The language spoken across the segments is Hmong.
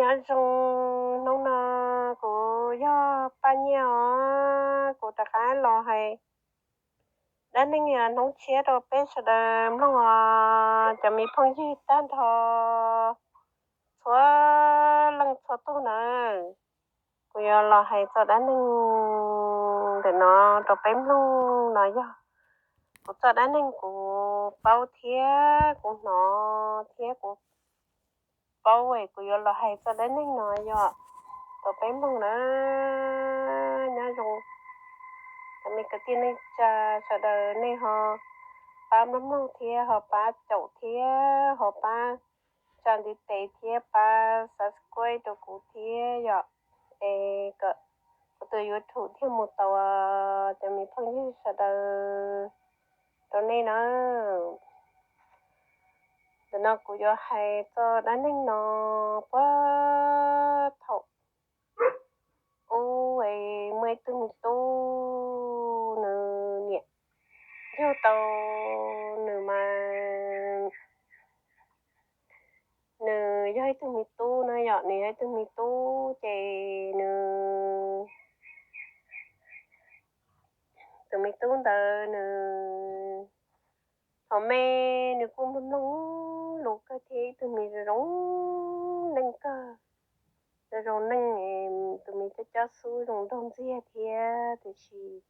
Nyob zoo, hnub no kuv yog Paj Nyiaj os, kuv rov qab los hais dab neeg hnub tshiab rau peb sawv daws mloog os cov me phooj ywg tag nrho txhua leej txhua tug nawb. Kuv yuav los hais txog dab neeg ntawm no rau peb mloog no yog kuv txoj dab neeg kuv paub thiab kuv hnov thiab kuv paub es kuv yuav los hais txoj dab neeg no yog rau peb mloog na. Nyob zoo cov me kwv tij neej tsa sawv daws, nej ho pab mloog mloog thiab ho pab caum thiab ho pab tsa ntiv tes thiab pab subscribe rau kuv thiab yom, es kom kuv tus YouTube thiaj mus tau cov me phooj ywg sawv daws rau nej na. Ntawm no kuv yuav hais txog dab neeg no puag thaum ub es muaj ib tug me tub, nws niam yug tau nws mas nws yog ib tug me tub na yom, nws yog ib tug me tub ces nws, tus me tub ntawd nws thaum me nws kuj mloog mloog lus kawg thiab, ib tug me zoo zoo neej kawg, zoo zoo neej, tus me cob cob xub zoo nraug ntxiag thiab tiam sis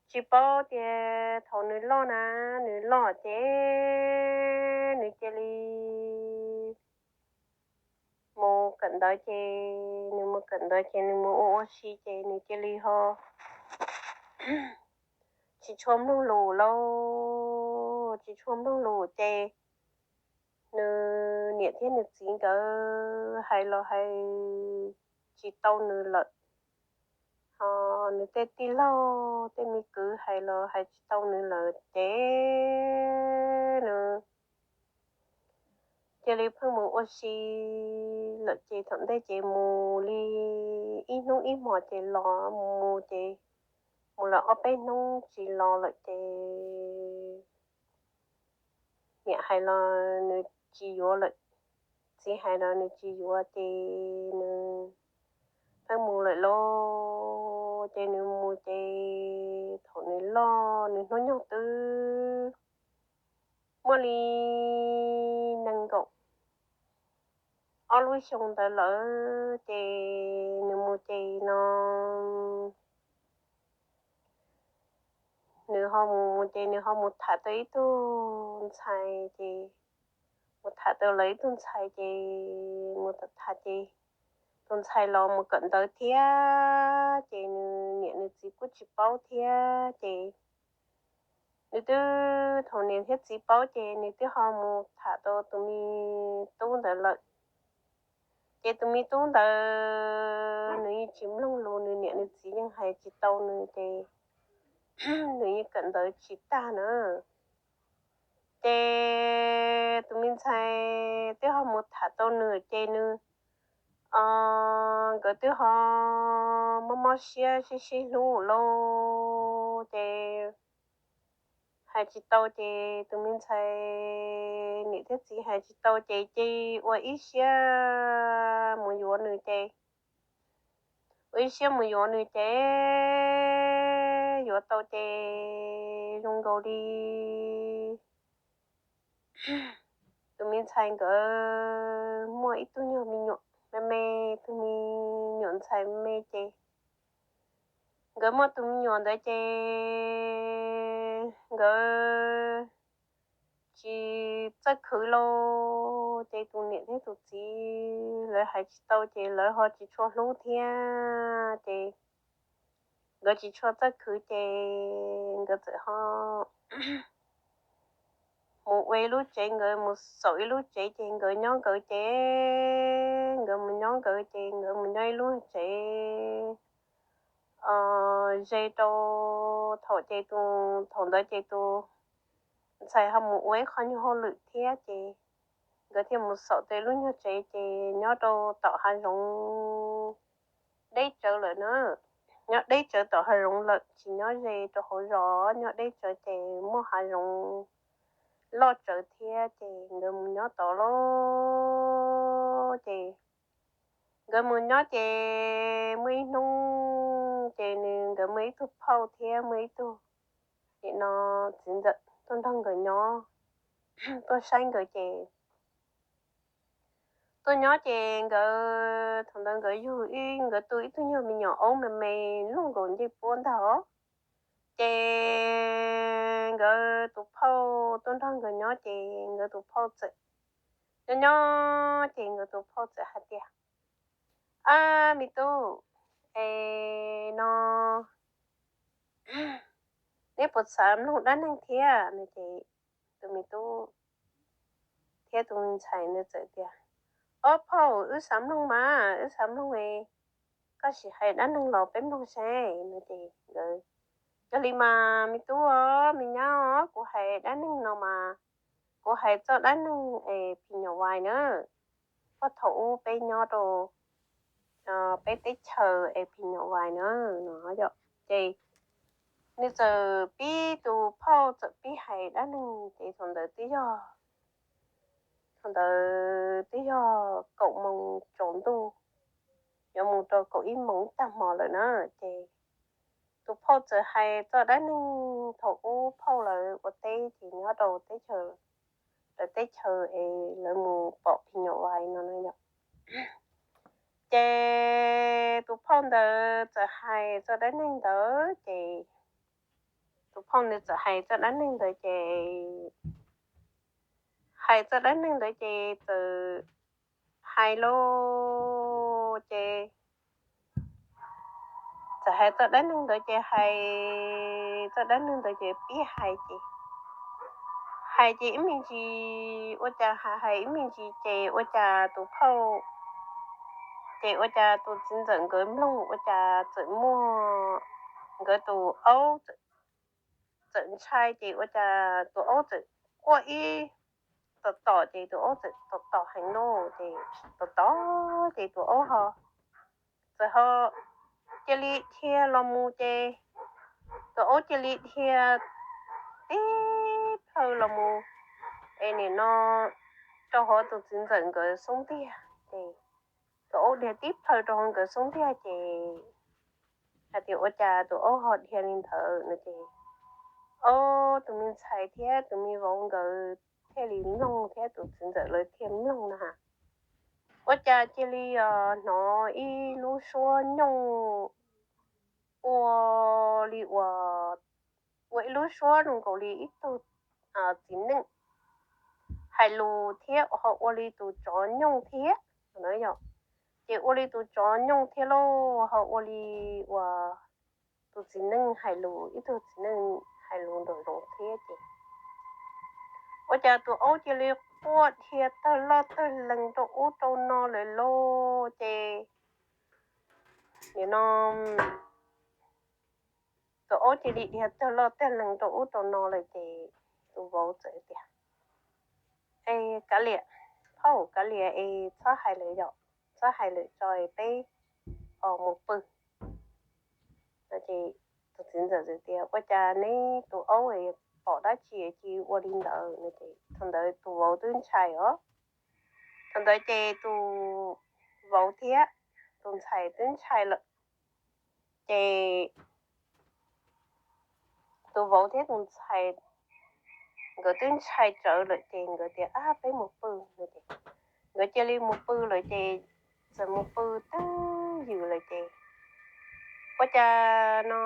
tsis paub tias thaum nws loj na, nws loj ces nws cia li mus kawm ntawv ces nws mus kawm ntawv ces nws mus ua ua si ces nws cia li ho tsis tshua mloog lus lauj, tsis tshua mloog lus ces nws niam thiab nws txiv nkawd hais los hais tsis tau nws lawm, ho nws tej tij laug tej me kwv hais los hais tsis tau nws lawm ces nws cia li pheej mus ua si lawm ces thaum ntej ces mus li ib hnub ib hmos ces los, mus ces mus lawm ob peb hnub tsis los lawm ces niam hais los nws tsis yuav lawm, txiv hais los nws tsis yuav ces nws pheej mus lawm lauj. Ces nws mus ces thaum nws loj nws hnub nyoog twb muaj li nees nkaum ob lub xyoo ntawd lawm ces nws mus ces no nws ho mus ces nws ho mus tham tau ib tug ntxhais ces mus tham tau lawv ib tug ntxhais ces mus tham tham ces tus ntxhais los mus kawm ntawv thiab ces nws niam nws txiv kuj tsis paub thiab ces nws twb, thaum niam thiab txiv paub ces nws twb ho mus tham tau tus me tub ntawd lawm. Ces tus me tub ntawd nws yeej tsis mloog lus, nws niam nws txiv yeej hais tsis tau nws ces nws yeej kawm ntawv tsis tag na. Ces tus me ntxhais twb ho mus tham tau nws ces nws, nkawd twb ho mob mob siab sib sib hlub lauj ces hais tsis tau ces tus me ntxhais niam thiab txiv hais tsis tau ces cia ua ib siab mus yuav nws ces, ua ib siab mus yuav nws ces yuav tau ces zoo nkaus li tus me ntxhais nkawd muaj ib tug nyuag me nyuam me me, tus me nyuam ntxhais me me ces nkawd muaj tus me nyuam ntawd ces nkawd tsis txawj khwv lauj ces tus niam thiab tus txiv lawv hais tsis tau ces lawv ho tsis tshua hlub thiab ces nkawd tsis tshua txawj khwv ces nkawd txawm ho mus ua ib lub tsev, nkawd mus xaum ib lub tsev ces nkawd nyob nkawd ces nkawd mus nyob nkawd ces nkawd mus nyob ib lub tsev ze rau, thaum ces tus, thaum ntawd ces tus ntxhais ho mus ua ib qho nyuag hauj lwm thiab ces nkawd thiaj mus xaum tau ib lub nyuag tsev ces nyob rau tom hav zoov deb tsawv lawm na. Nyob deb tsawv tom hav zoov lawm, tsis nyob ze rau hauv zos, nyob deb tsawv ces muaj hav zoov loj tsawv thiab ces nkawd mus nyob tod lauj ces nkawd mus nyob ces muaj ib hnub ces nws nkawd muaj ib tug phauj thiab muaj ib tug nim no txiv ntxawm tuaj nrog nkawd nyob, tuaj saib nkawd ces tuaj nyob ces nkawd thaum ntawd nkawd yug ib nkawd tu ib tug nyuag me nyuam aub me me luaj nkaus ncej puab ntag os. Ces nkawd tus phauj tuaj nrog nkawd nyob ces nkawd tus phauj txawm nyob nyob ces nkawd tus phauj txawm hais tias, Ab me tub, es no neb puas xav mloog dab neeg thiab no? Ces tus me tub thiab tus me ntxhais ntawd txawm tias, Ob phauj, wb xav mloog mas, wb xav mloog, koj sim hais dab neeg los peb mloog seb no. Ces nkawd, Yog li mas me tub os, me nyab os, kuv hais dab neeg no mas kuv hais txoj dab neeg es phim nyuj vais na, thaum ub peb nyob rau peb teb chaws es phim nyuj vais na no. Ces nws txawm pib, tus phauj txawm pib hais dab neeg ces thaum ntawd twb yog, thaum ntawd twb yog kaum moos tsaus ntuj, yuav mus rau kaum ib moos tag hmo lawm na. Ces tus phauj txawm hais txoj dab neeg thaum ub phauj lawv ua teb ces nyob rau teb chaws, lawv teb chaws es lawv mus pom phim nyuj vais no no yom. Ces tus phauj ntawd txawm hais txoj dab neeg ntawd ces, tus phauj ntawd txawm hais txoj dab neeg ntawd ces, hais txoj dab neeg ntawd ces txawm hais lauj ces, txawm hais txoj dab neeg ntawd ces hais txoj dab neeg ntawd ces pib hais ces, hais ces ib me ntsis ua cas hais hais ib me ntsis ces ua cas tus phauj, ces ua cas tus txiv ntxawm nkawd mloog ua cas txawm muaj, nkawd tus aub txawm ntshai ces ua cas tus aub txawm quaj ib tom tom ces tus aub txawm tom tom heev lauj ces tom tom ces tus aub ho txawm ho cia li dhia los mus ces tus aub cia li dhia tib plhaw los mus es nim no rau hauv tus txiv ntxawm nkawd xub ntiag ces tus aub dhia tib plhaw rau hauv nkawd xub ntiag ces hais tias ua cas tus aub ho dhia li ntawd no ces, o, tus me ntxhais thiab tus me vauv nkawd thiaj li mloog thiab tus txiv ntxawm lawv thiaj mloog na has. Ua cas cia li hnov ib lub suab nyooj ua li uas, ua ib lub suab zoo nkaus li ib tug txiv neej hais lus thiab ho ua li tus tsov nyooj thiab no yom. Ces ua li tus tsov nyooj thiab lauj ho ua li uas tus txiv neej hais lus, ib tug txiv neej hais lus nraum zoov thiab ces ua cas tus aub cia li quaj dhia tawg loj tawg lees rau ub rau no lawm lauj ces nim no tus aub cia li dhia tawg loj tawg lees rau ub rau no lawm ces tus vauv txawm tias, E, kav liam, phauj, kav liam es txhob hais lawm yom, txhob hais lawm tso es peb mus pw. Tus txiv ntxawm tias, Ua cas neb tus aub pom dab tsi cia ua li ntawd? Thaum ntawd tus vauv twb ntshai os. Thaum ntawd ces tus vauv thiab tus ntxhais twb ntshai lawm ces tus vauv thiab tus ntxhais nkawd twb ntshai tsawv lawm ces nkawd tias, Ab, peb mus pw. Nkawd cia li mus pw lawm ces txawm mus pw twj ywm lawm ces ua cas no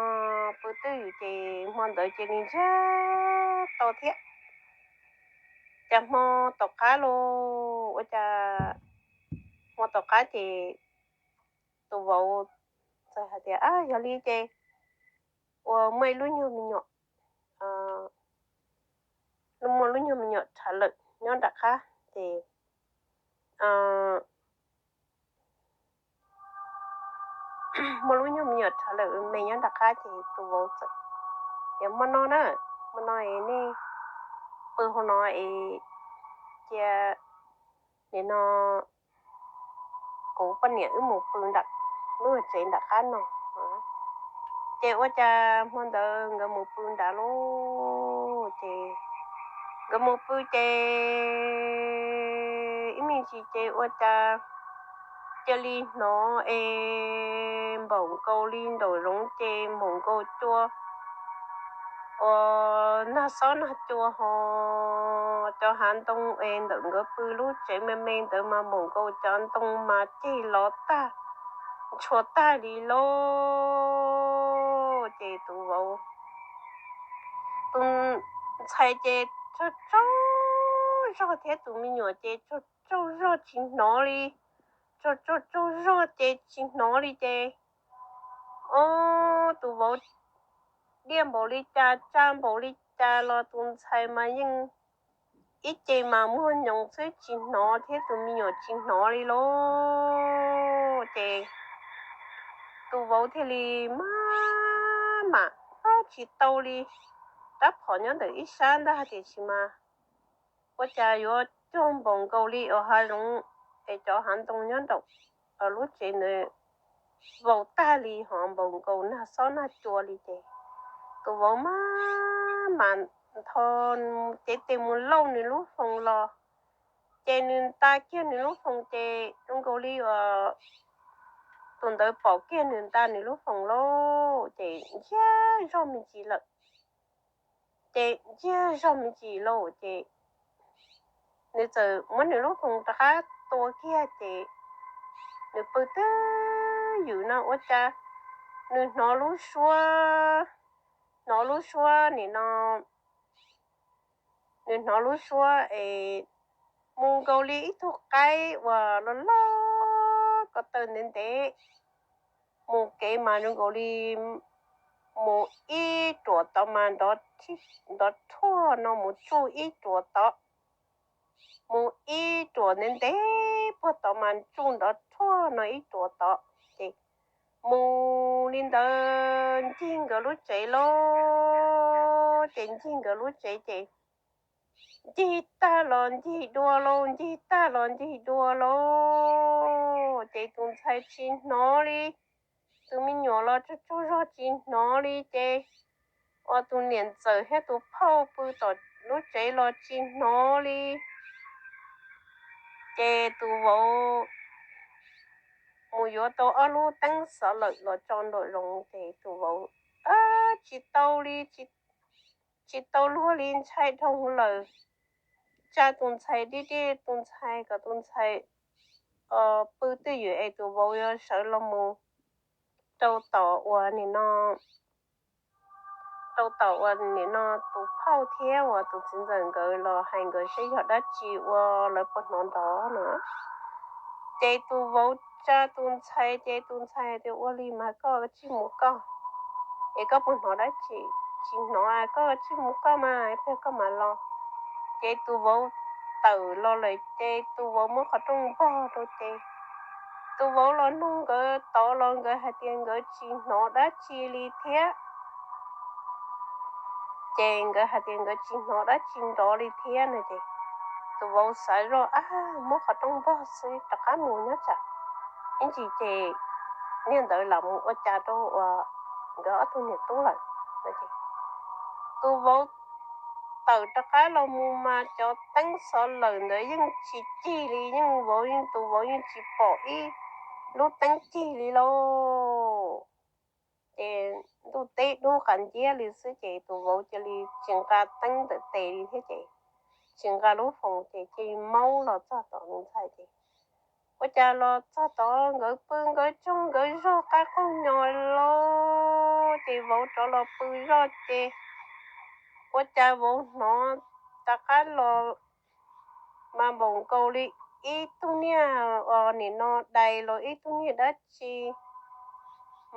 pw twj ywm ces hmo ntawd cia li ntsiag to thiab. Cas hmo tom qab los ua cas hmo tom qab ces tus vauv txawm hais tias, Ab, yog li ces ua muaj ib lub nyuag me nyuam, muaj lub nyuag me nyuam rhav lawm nyob nram qab ces muaj lub nyuag me nyuam rhav lawm me nyob nram qab ces tus vauv txawm tias, Hmo no na, hmo no es nej pw hauv no es cia nim no kuv poj niam wb mus pw nram lub tsev nram qab no. Ces ua cas hmo ntawd nkawd mus pw nrad lauj ces nkawd mus pw ces ib me ntsis ces ua cas cia li hnov es npaum nkaus li nraum zoov ces npaum nkaus cua uas nag xob nag cua ho cov hav ntoo es ntawm nkawd pw lub tsev me me ntawd mas npaum nkaus cov ntoo mas ceg lov tag, ntshua tag li lauj. Ces tus vauv, tus ntxhais ces tsaug tsaug zog thiab tus me nyuam ces tsaug tsaug zog tsis hnov li, tsaug tsaug tsaug zog ces tsis hnov li ces, o, tus vauv diaj npaum li cas tsa npaum li cas los tus ntxhais mas yeej ib ce mas muag nyoos xwb tsis hnov thiab tus me nyuam tsis hnov li lauj. Ces tus vauv thiaj li maj mam tsis tau li rab phom nyob ntawm ib sab ntag tiam sis mas ua cas yuav cuag npaum nkaus li uas hav zoov es cov hav ntoo nyob nraum lub tsev ntawd vau tag li ho npaum nkaus nag xob nag cua li ces tus vauv maj mam ntho cev tes mus lauj nws lub foos los, ces nws nta kiag nws lub foos ces zoo nkaus li uas tus ntawd pom kiag nws nta nws lub foos lauj ces ntsiag zog me ntsis lawm. Ces ntsiag zog me ntsis lauj ces nws txawm muab nws lub foos rov qab tua kiag ces nws pw twj ywm no ua cas nws hnov lub suab, hnov lub suab nim no, nws hnov lub suab es mus nkaus li ib tug qaib uas loj loj ko taw ntev ntev mus kev mas zoo nkaus li mus ib ruam tod mas nrov rhuaj no mus tsuj ib ruam tod, mus ib ruam ntev ntev puag tod mas tsuj nrov rhuaj no ib ruam tod ces mus li ntawd ncig nkawd lub tsev lauj. Ces ncig nkawd lub tsev ces ncig tag los ncig dua lauj, ncig tag los ncig dua lauj. Ces tus ntxhais tsis hnov li, tus me nyuam los tsaug tsaug zog tsis hnov li ces ua tus niam ntxawm thiab tus phauj pw tom lub tsev los tsis hnov li. Ces tus vauv mus yuav tau ob lub teeb xov lawm los tso nraum zoov ces tus vauv tsis tau li, tsis tau luag li ntshai dhau lawm. Tsa tus ntxhais dib dib tus ntxhais kom tus ntxhais pw twj ywm es tus vauv yuav sawv los mus rau tom uas nim no, rau tom uas nim no tus phauj thiab uas tus txiv ntxawm nkawd los hais nkawd seb yog dab tsi ua lawv puas hnov nrov no. Ces tus vauv tsa tus ntxhais ces tus ntxhais tias ua li mas koj tsij mus koj, es koj puas hnov dab tsi? Tsis hnov, koj tsij mus koj mas, pliag koj mam los. Ces tus vauv tawm los lawm ces tus vauv muab qhov rooj npog rau ces tus vauv los nug nkawd tod los nkawd hais tias nkawd tsis hnov dab tsi li thiab. Ces nkawd hais tias nkawd tsis hnov dab tsi nrov li thiab no ces tus vauv xav zoj, ab, muab qhov rooj npog xwb rov qab mus nyob tsam ib ntsis ces niag ntawd lam mus ua cas rau uas nkawd ob tug niam tub lawm. Tus vauv tawm rov qab los mus mas cov teeb xov lawm ntawd yeej tsis cig li, yeej vauv yeej, tus vauv yeej tsis pom ib lub teeb cig li lauj. Ces ntuj teb dub qas nciab li xwb ces tus vauv cia li tsis nqa teeb ntawm tes li thiab ces tsis nqa lub foos ces cia li maub los txog tom tus ntxhais ces ua cas los txog tod nkawd pw nkawd tsaug nkawd zog qab qaug nyo lauj. Ces vauv rov los pw zoj ces ua cas vauv hnov rov qab los mas npaum nkaus li ib tug niag, nim no dais los ib tug niag dab tsi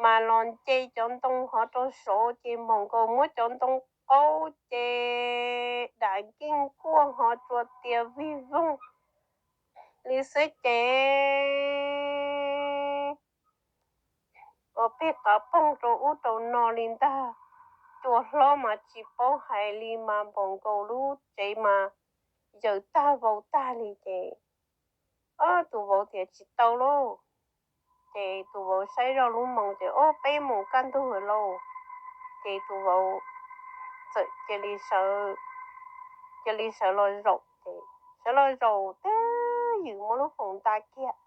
mas los nce cov ntoo hov rau saud ces npaum nkaus muab cov ntoo qaub ces dam nkeeg kuaj ho tsuas tias vig voog li xwb ces ua pig qav poog rau ub rau no li ntag. Cua hlob mas tsis paub hais li mas npaum nkaus lub tsev mas yaws tag vau tag li ces ob tus vauv tias tsis tau lauj. Ces tus vauv saib zoj lub moo ces ob peb moos kaj ntug lauj. Ces tus vauv txawm cia li sawv, cia li sawv los zaum ces sawv los zaum twb ywm muab lub foos nta kiag.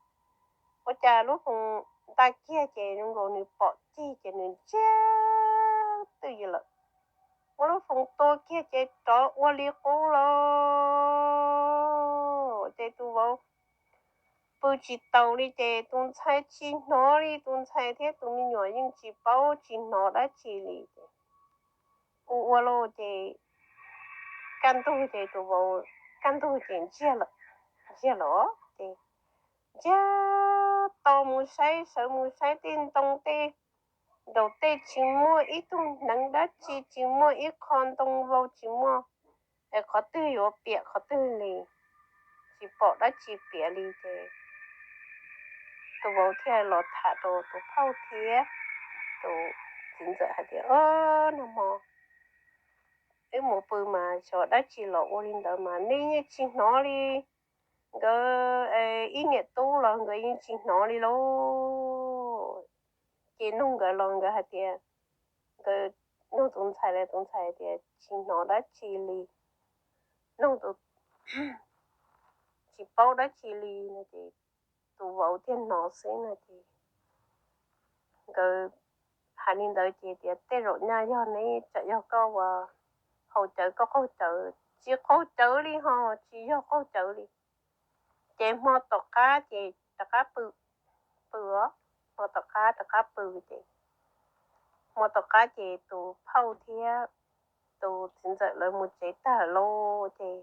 ua cas lub foos nta kiag ces zoo nkaus nws pom ceg ces nws ntsiag twj ywm lawm. Muab lub foos tua kiag ces rov ua li qub lawm. Ces tus vauv pw tsis taus li ces tus ntxhais tsis hnov li, tus ntxhais thiab tus me nyuam yeej tsis paub tsis hnov dab tsi li. Ua ua lauj ces kaj ntug ces tus vauv kaj ntug ces ntsiag lawm, ntsiag lawm ces ntsiag to mus saib, sawv mus saib tej ntoo tej nraum tej tsis muaj ib tug hneev dab tsi, tsis muaj ib qho ntoo vau, tsis muaj es qhov twg yuav piam qhov twg li, tsis pom dab tsi piam li ces tus vauv thiaj los tham rau tus phauj thiab tus txiv ntxawm hais tias, Nag hmo wb mus pw mas xyov dab tsi los ua li ntawd mas nej yeej tsis hnov li. Nkawd ib niam tub los nkawd yeej tsis hnov li lauj. Ces nug nkawd los nkawd hais tias, nkawd nug tus ntxhais los tus ntxhais tias tsis hnov dab tsi li, nug tus tsis paub dab tsi li no ces tus vauv thiaj hnov xwb no ces nkawd hais li ntawd ces tias, Tej zaum nyaj yog neb tsam yog koj ua haus cawv koj qaug cawv. Tsis qaug cawv li ho, tsis yog qaug cawv li. Ces hmo tom qab ces rov qab pw, pw os, hmo tom qab rov qab pw ces hmo tom qab ces tus phauj thiab tus txiv ntxawm lawv mus tsev tag lawm lauj ces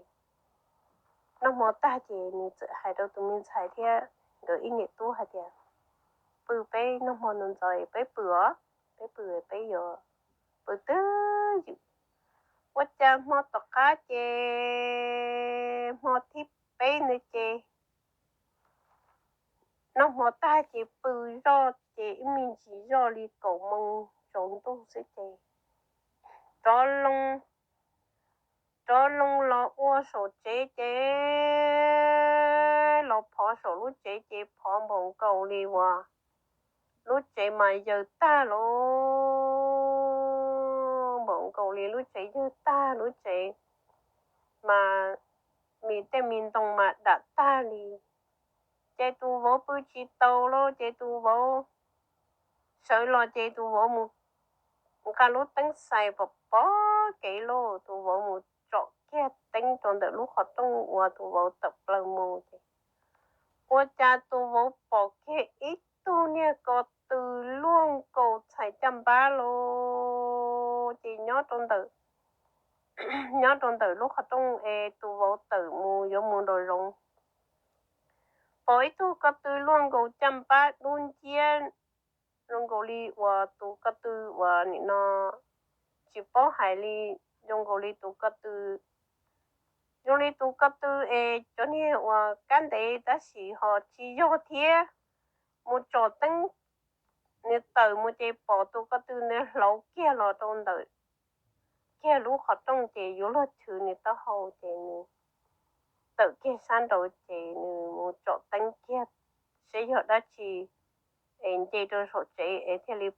noj hmo tag ces nws txawm hais rau tus me ntxhais thiab nkawd ib niam tub hais tias, Pw peb noj hmo ntxov ntxov peb pw os, peb pw peb yuav pw twj ywm. Ua cas hmo tom qab ces hmo thib peb ntawd ces noj hmo tag ces pw zoj ces ib me ntsis zoj li kaum moos tsaus ntuj xwb ces rov loo, rov loo los ua saum tsev ces los phov saum lub tsev ces phov npaum nkaus li uas lub tsev mas yawg tag lauj, npaum nkaus li lub tsev yawg tag, lub tsev mas me tej me ntoo mas dam tag li. Ces tus vauv pw tsis tau lauj ces tus vauv sawv los ces tus vauv mus nqa lub teeb xais pom pom kev lauj, tus vauv mus tsom kiag teeb rau ntawm lub qhov rooj uas tus vauv tawm plaws mus ces ua cas tus vauv pom kiag ib tug niag ko tw luaj nkaus txhais caj npab lauj. Ces nyob rau ntawm, nyob rau ntawm lub qhov rooj es tus vauv tawm mus yuav mus nraum zoov, pom ib tug ko tw luaj nkaus caj npab dub nciab, zoo nkaus li uas tus ko tw uas nim no tsis paub hais li, zoo nkaus li tus ko tw, zoo li tus ko tw es cov niag uas kab ntev tab sis ho tsis yog thiab. Mus tsom teeb, nws tawm mus ces pom tus ko tw ntawd hlauv kiag los rau ntawm kiag lub qhov rooj ces yuav luag chwv nws taub hau ces nws tawm kiag sab nraud ces nws mus tsom teeb kiag saib yog dab tsi es nce rau saum tsev es thiaj li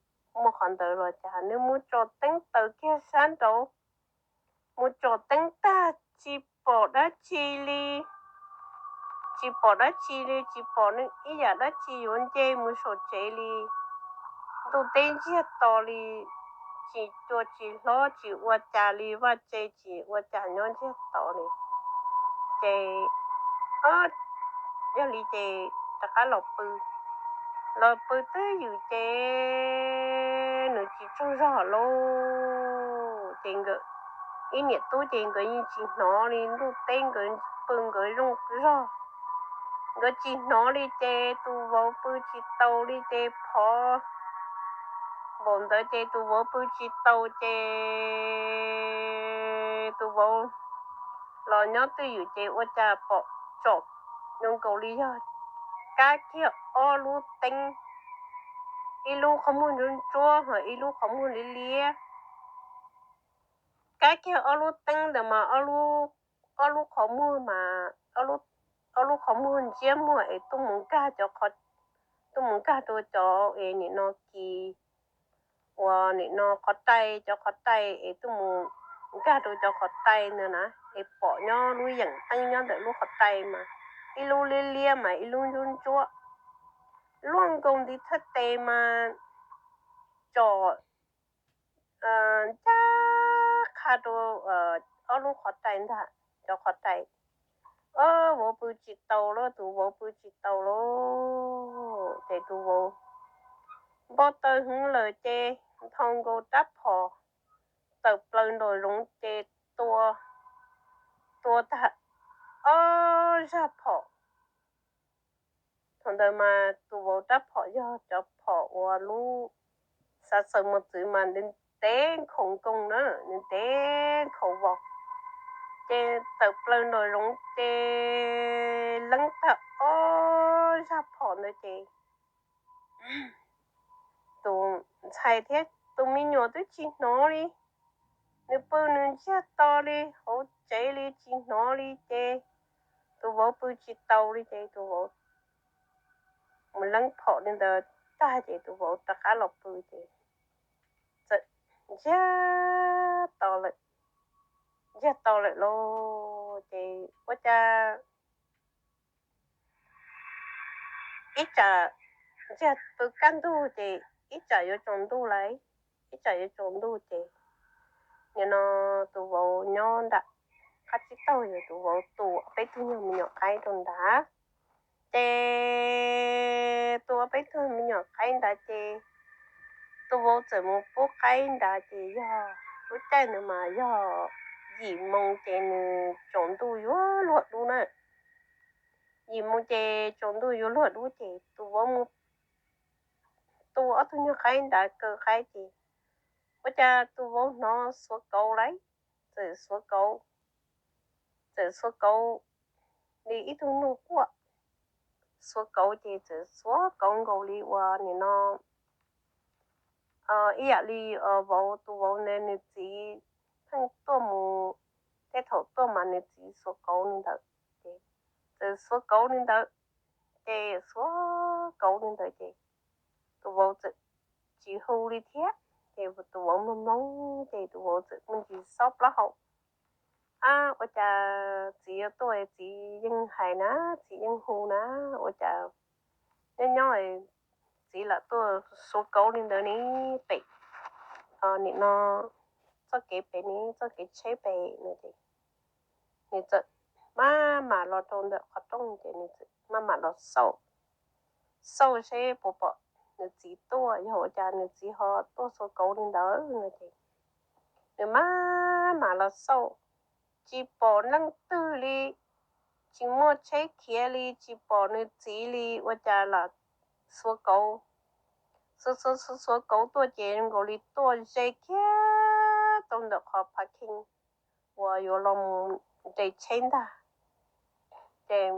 muaj qhov ntawd los cas. Nws mus tsom teeb tawm kiag sab nraud, mus tsom teeb tag tsis pom dab tsi li, tsis pom dab tsi li, tsis pom nws ib yam dab tsi yuav nce mus saum tsev li. Ntuj teb ntsiag to li, tsis cua tsis hlob tsis ua cas li, vaj tse tsis ua cas, nyob ntsiag to li. Ces yog li ces rov qab los pw, los pw twj ywm ces nws tsis tsaug zog lauj. Ces nkawd ib niam tub ces nkawd yeej tsis hnov li, ntuj teb nkawd pw nkawd zoo zog, nkawd tsis hnov li ces tus vauv pw tsis tau li ces phov npaum ntawd ces tus vauv pw tsis tau ces tus vauv los nyob twj ywm ces ua cas pom tsom zoo nkaus li yog kab kiag ob lub teeb, ib lub qhov muag ntsuab ntsuab ho ib lub qhov muag liab liab. Kab kiag ob lub teeb ntawd mas ob lub qhov muag mas, ob lub qhov muag ntsiab muag es tuaj mus nkag cov, tuaj mus nkag rau cov es nim no kis uas nim no qhov rai, cov qhov rai es tuaj mus nkag rau cov qhov rai ntawd na, es pom nyob lub yeem teeb nyob ntawm lub qhov rai mas ib lub liab liab mas ib lub ntsuab ntsuab. luaj nkaus ntiv thaj tes mas tsom ncaj qha rau ob lub qhov rais ntag, cov qhov rais. Vauv pw tsis taus lawm, tus vauv pw tsis taus lawm ces tus vauv npau taws heev lawm ces nthos nkaus rab phom tawm plaws nraum zoov ces tua, tua tag ob zaj phom. Thaum ntawd mas tus vauv rab phom yog cov phom uas lub xav xaws mos txwv mas ntev nkhaus nkoos na, ntev nkhaus vos, ces tawm plaws nraum zoov ces leeb tag ob zaj phom ntawd ces tus ntxhais thiab tus me nyuam twb tsis hnov li. Nws pw nws ntsiag to li hauv tsev li tsis hnov li ces tus vauv pw tsis taus li ces tus vauv mus leeb phom li ntawd tag ces tus vauv rov qab los pw ces txawm ntsiag to lawm, ntsiag to lawm lauj ces ua cas ib tsam ntsiag pw kaj ntug ces ib tsam yuav tsaus ntuj lawm, ib tsam yuav tsaus ntuj ces nim no tus vauv nyob nram qab tsib taug ces tus vauv tu peb tug nyuag me nyuam qaib rau nrad. Ces tu peb tug me nyuam qaib nrad ces tus vauv txawm mus pub qaib nrad ces yog lub caij ntawd mas yog yim moo ces nws tsaus ntuj yuav luag dub na. Yim moo ces tsaus ntuj yuav luag dub ces tus vauv mus tu ob tug nyuag qaib nrad kaw qaib ces ua cas tus vauv hnov xuav kauv lawm, txawm xuav kauv, txawm xuav kauv li ib tug nug quaj. Xuav kauv ces txawm xuav kauv nkaus li uas nim no ib yam li vauv, tus vauv ntawd nws txiv pheej tuaj mus, tej thaum tuaj mas nws txiv xuav kauv li ntawd, ces txawm xuav kauv li ntawd, ces xuav kauv li ntawd ces tus vauv txawm tsis hu li thiab ces tus vauv mloog mloog ces tus vauv txawm muaj ntsis xob plaub hau. Ab, ua cas txiv yuav tuaj, txiv yeej hais na, txiv yeej hu na, ua cas nyob nyob txiv lam tuaj xuav kauv li ntawd ne, pem nim no txoj kev pem ne, txoj kev tsheb pem no ces nws txawm maj mam los rau ntawm qhov rooj ces nws txawm maj mam los xauj, xauj seb puas pom nws txiv tuaj, yog ua cas nws txiv ho tuaj xuav kauv li ntawd no ces nws maj mam los xauj, tsis pom leej twg li, tsis muaj tsheb khiav li, tsis pom nws txiv li, ua cas lam xuav kauv, xuav xuav xuav xuav kauv tuaj ces nkaus li tuaj ze kiag tau ntawm qhov phav kheej uas yuav los mus nres tsheb ntag. Ces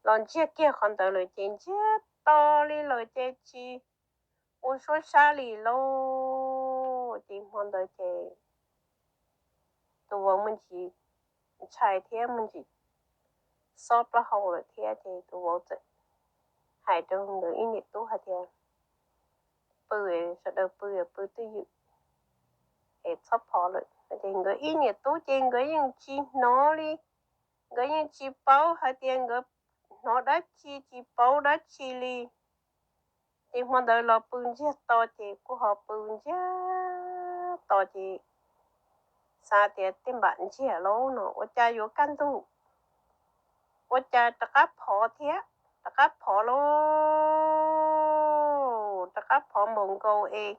los ntsiag kiag qhov ntawd lawm ces ntsiag to li lawm ces tsis ua suab sab li lauj. Ces hmo ntawd ces tus vauv muaj ntsis ntshai thiab muaj ntsis xob plaub hau lawm thiab ces tus vauv txawm hais rau nkawd ib niam tub hais tias, pw, sawv daws pw, pw twj ywm es txhob phov lawm. Ces nkawd ib niam tub ces nkawd yeej tsis hnov li, nkawd yeej tsis paub hais tias nkawd hnov dab tsi, tsis paub dab tsi li. Ces hmo ntawd los pw ntsiag to ces kuj ho pw ntsiag to ces xav tias tej npam ntsiag lauj no ua cas yuav kaj ntug, ua cas rov qab phov thiab, rov qab phov lauj, rov qab phov npaum nkaus es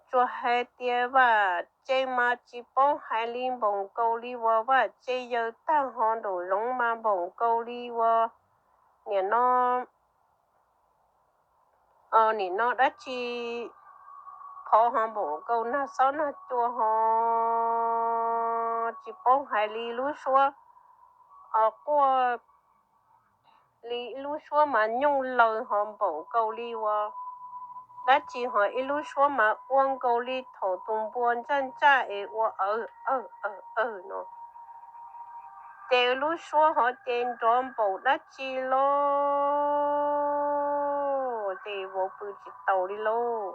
tsuas hais tias vaj tse mas tsis paub hais li npaum nkaus li uas vaj tse yaws tag ho nraum zoov mas npaum nkaus li uas nim no nim no dab tsi phov ho npaum nkaus nag xob nag cua ho tsis paub hais li lub suab quaj li ib lub suab mas nyooj laws ho npaum nkaus li uas dab tsi ho ib lub suab mas ua nkaus li thaum tus npua ntsaj ntsaj es ua awv awv awv awv no. Ces lub suab ho ces nrov npaum dab tsi lauj, ces vauv pw tsis taus li lauj.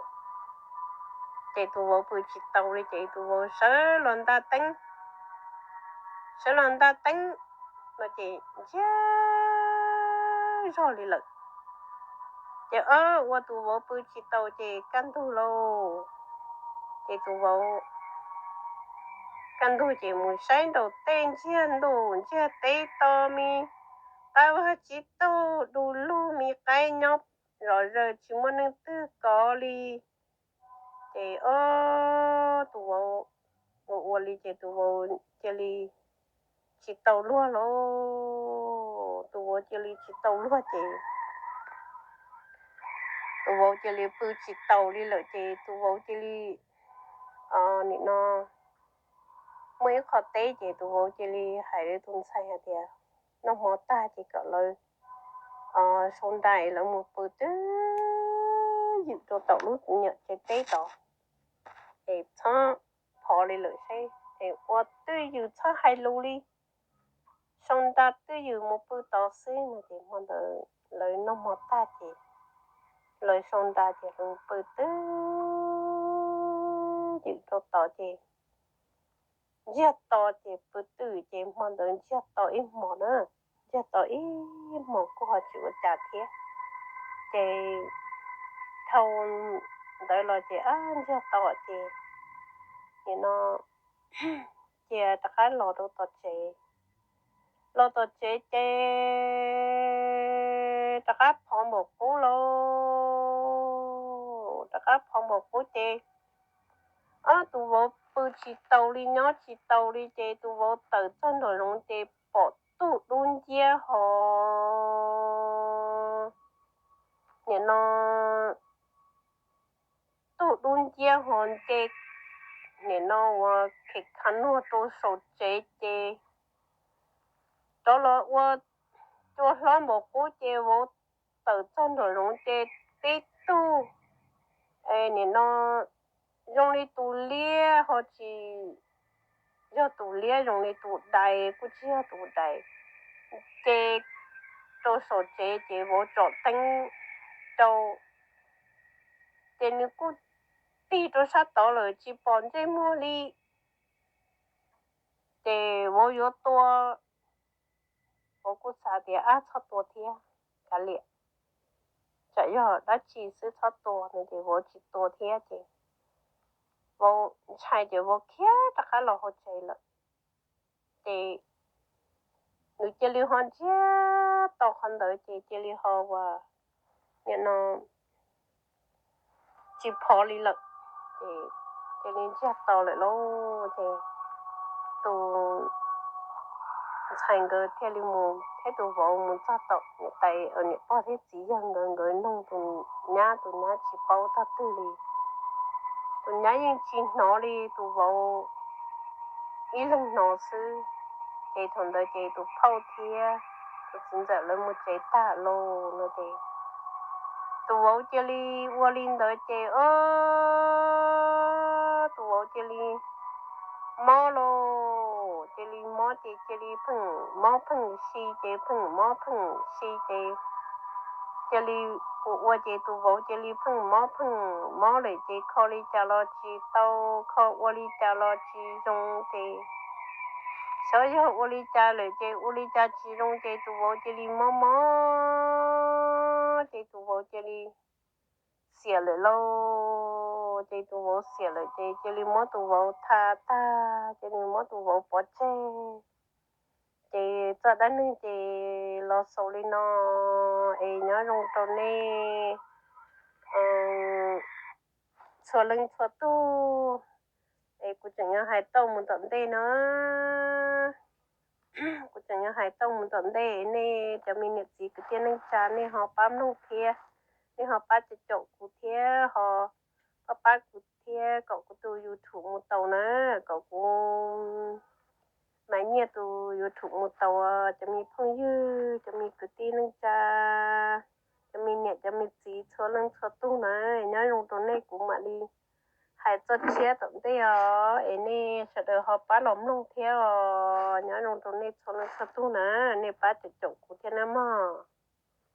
Ces tus vauv pw tsis taus li ces tus vauv sawv los nta teeb, sawv los nta teeb no ces ntsiag zog li lawm. Ces ua tus vauv pw tsis tau ces kaj ntug lauj, ces tus vauv kaj ntug ces mus saib nraum tej ntsiag ntuj ntsiag teb to me, qab vag tsib taug du lug me, qaib nyob zom zaws tsis muaj neeg twg kov li. Ces tus vauv ua ua li ces tus vauv cia li tsis tau luag lauj, tus vauv cia li tsis tau luag ces tus vauv cia li pw tsis taus li lawm ces tus vauv cia li, nim no muaj ib qho teb ces tus vauv cia li hais rau tus ntxhais hais tias noj hmo tag ces kom lawv sau nra es lawv mus pw twj ywm rau tom lub nyuam tsev teb tod, es txhob phov li lawm seb, es ua twj ywm txhob hais lus li, sau nra twj ywm mus pw tod xwb no. Ces hmo ntawd lawv noj hmo tag ces lawv sau nra ces lawv pw twj ywm rau tod ces ntsiag to ces pw twj ywm ces hmo ntawd ntsiag to ib hmos na, ntsiag to ib hmos kuj ho tsis ua cas thiab. Ces dhau ntawd los ces ntsiag to ces nim no cia rov qab los rau tom tsev. Los tom tsev ces rov qab phov npaum qub lauj, rov qab phov npaum qub ces ob tus vauv pw tsis taus li nyob tsis taus li ces tus vauv tawm txog nraum zoov ces pom tug dub nciab ho nim no tug dub nciab ho nce nim no uas khem kha nuag rau saum tsev ces rov los ua cua hlob npaum qub ces vauv tawm txog nraum zoov ces tib tug nim no zoo li tus liab ho tsis yog tus liab, zoo li tus dais kuj tsis yog tus dais, ces rau saum tsev ces vauv tsom teeb rau ces nws kuj tig rau sab tod lawm tsis pom ntsej muag li. Ces vauv yuav tua, vauv kuj xav tias ab txhob tua thiab, kav liam, tsam yog dab tsi xwb txhob tua no ces vauv tsis tua thiab ces vauv ntshai ces vauv khiav rov qab los hauv tsev lawm. Ces nws cia li ho ntsiag to qhov ntawd ces cia li ho uas nim no tsis phov li lawm, ces cia li ntsiag to lawm lauj. Ces tus ntxhais nkawd thiaj li mus thiab tus vauv mus txog tom niam tais, niam pog thiab txiv yawg nkawd, nkawd nug tus nyab, tus nyab tsis paub tog twg li. Tus nyab yeej tsis hnov li, tus vauv ib leeg hnov xwb. Ces thaum ntawd ces tus phauj thiab tus txiv ntxawm lawv mus tsev tag lauj no ces tus vauv cia li ua li ntawd ces o tus vauv cia li mob lauj, cia li mob ces cia li pheej mob pheej si ces pheej mob pheej si ces cia li ua ua ces tus vauv cia li pheej mob pheej mob lawm ces kho li cas los tsis tau, kho ua li cas los tsis zoo ces xyov yog ua li cas lawm ces ua li cas tsis zoo ces tus vauv cia li mob mob ces tus vauv cia li xiam lawm lauj. Ces tus vauv xiam lawm ces cia li muab tus vauv tha tag, cia li muab tus vauv pov tseg. Ces txoj dab neeg ces los xaus li no, es nyob zoo rau nej txhua leej txhua tug. Es kuv tseem yuav hais tau mus tom ntej no, kuv tseem yuav hais tau mus tom ntej, nej cov me niam txiv kwv tij neej tsa nej ho pab mloog thiab, nej ho pab caum kuv thiab, ho pab pab kuv thiab kom kuv tus YouTube mus tau na, kom kuv mas nyiaj tus YouTube mus tau. Cov me phooj ywg, cov me kwv tij neej tsa, cov me niam cov me txiv txhua leej txhua tug na, nyob zoo rau nej, kuv mam li hais txoj tshiab tom ntej os, es nej sawv daws ho pab los mloog thiab os. Nyob zoo rau nej txhua leej txhua tug na, nej pab caum caum kuv thiab na mog.